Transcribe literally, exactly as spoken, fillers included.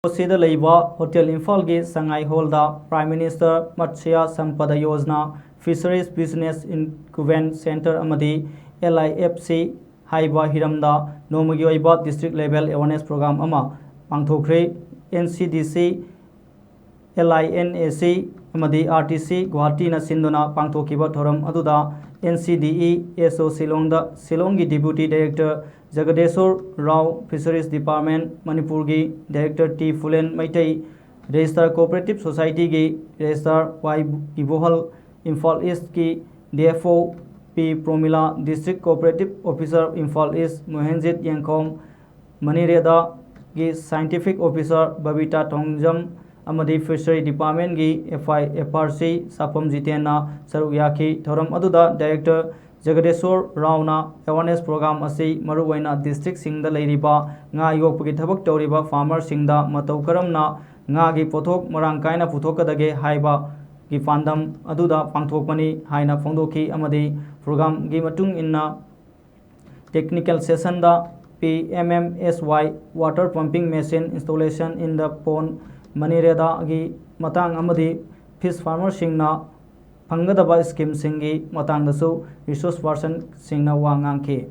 ꯁꯤꯗ ꯂꯩꯕ ꯍꯣꯇꯦꯜ ꯏꯝꯐꯥꯜꯒꯤ ꯁꯉꯥꯏ ꯍꯣꯜꯗ Prime Minister Matsya Sampada Yojana Fisheries Business Incubation Center ꯑꯃꯗꯤ L I F C ꯍꯥꯏꯕ ꯍꯤꯔꯝꯗ ꯅꯣꯡꯃꯒꯤ ꯑꯣꯏꯕ district level awareness program ꯑꯃ ꯄꯥꯡꯊꯣꯛꯈ꯭ꯔꯦ꯫ N C D C, L I N A C ꯑꯃꯗꯤ R T C ꯒꯨꯋꯥꯍꯥꯇꯤꯅ ꯁꯤꯟꯗꯨꯅ ꯄꯥꯡꯊꯣꯛꯈꯤꯕ ꯊꯧꯔꯝ ꯑꯗꯨꯗ N C D E S O ꯁꯤꯂꯣꯡꯗ ꯁꯤꯂꯣꯡꯒꯤ Deputy Director Jagadeshwar Rao, Fisheries Department ꯃꯅꯤꯄꯨꯔꯒꯤ Director T Phulen Meitei, Registrar Cooperative Society ꯒꯤ Registrar Y ꯏꯕꯣꯍꯜ, ꯏꯝꯐꯥꯜ ꯏꯁ꯭ꯠꯀꯤ D F O P Promila, District Cooperative Officer Imphal east Mohenjit Yengkhom, ꯃꯅꯤꯔꯦꯗꯥꯒꯤ Scientific Officer ꯕꯕꯤꯇꯥ ꯊꯣꯡꯖꯝ ꯑꯃꯗꯤ Fishery Department ꯀꯤ F I F R C ꯁꯥꯐꯝ ꯖꯤꯇꯦꯟꯅ ꯁꯔꯨꯛ ꯌꯥꯈꯤ꯫ ꯊꯧꯔꯝ ꯑꯗꯨꯗ Director ꯖꯒꯗꯦꯁꯣꯔ ꯔꯥꯎꯅ awareness program ꯑꯁꯤ ꯃꯔꯨꯑꯣꯏꯅ district ꯁꯤꯡꯗ ꯂꯩꯔꯤꯕ ꯉꯥ ꯌꯣꯛꯄꯒꯤ ꯊꯕꯛ ꯇꯧꯔꯤꯕ farmer ꯁꯤꯡꯗ ꯃꯇꯧ ꯀꯔꯝꯅ ꯉꯥꯒꯤ ꯄꯣꯠꯊꯣꯛ ꯃꯔꯥꯡ ꯀꯥꯏꯅ ꯄꯨꯊꯣꯛꯀꯗꯒꯦ ꯍꯥꯏꯕꯒꯤ ꯄꯥꯟꯗꯝ ꯑꯗꯨꯗ ꯄꯥꯡꯊꯣꯛꯄꯅꯤ ꯍꯥꯏꯅ ꯐꯣꯡꯗꯣꯛꯈꯤ ꯑꯃꯗꯤ program ꯒꯤ ꯃꯇꯨꯡ ꯏꯟꯅ technical session the P M M S Y water pumping machine installation in the pond, ꯃꯅꯤꯔꯦꯗꯥꯒꯤ ꯃꯇꯥꯡ ꯑꯃꯗꯤ fish farmer ꯁꯤꯡꯅ ꯐꯪꯒꯗꯕ scheme ꯁꯤꯡꯒꯤ ꯃꯇꯥꯡꯗꯁꯨ resource person ꯁꯤꯡꯅ ꯋꯥ ꯉꯥꯡꯈꯤ꯫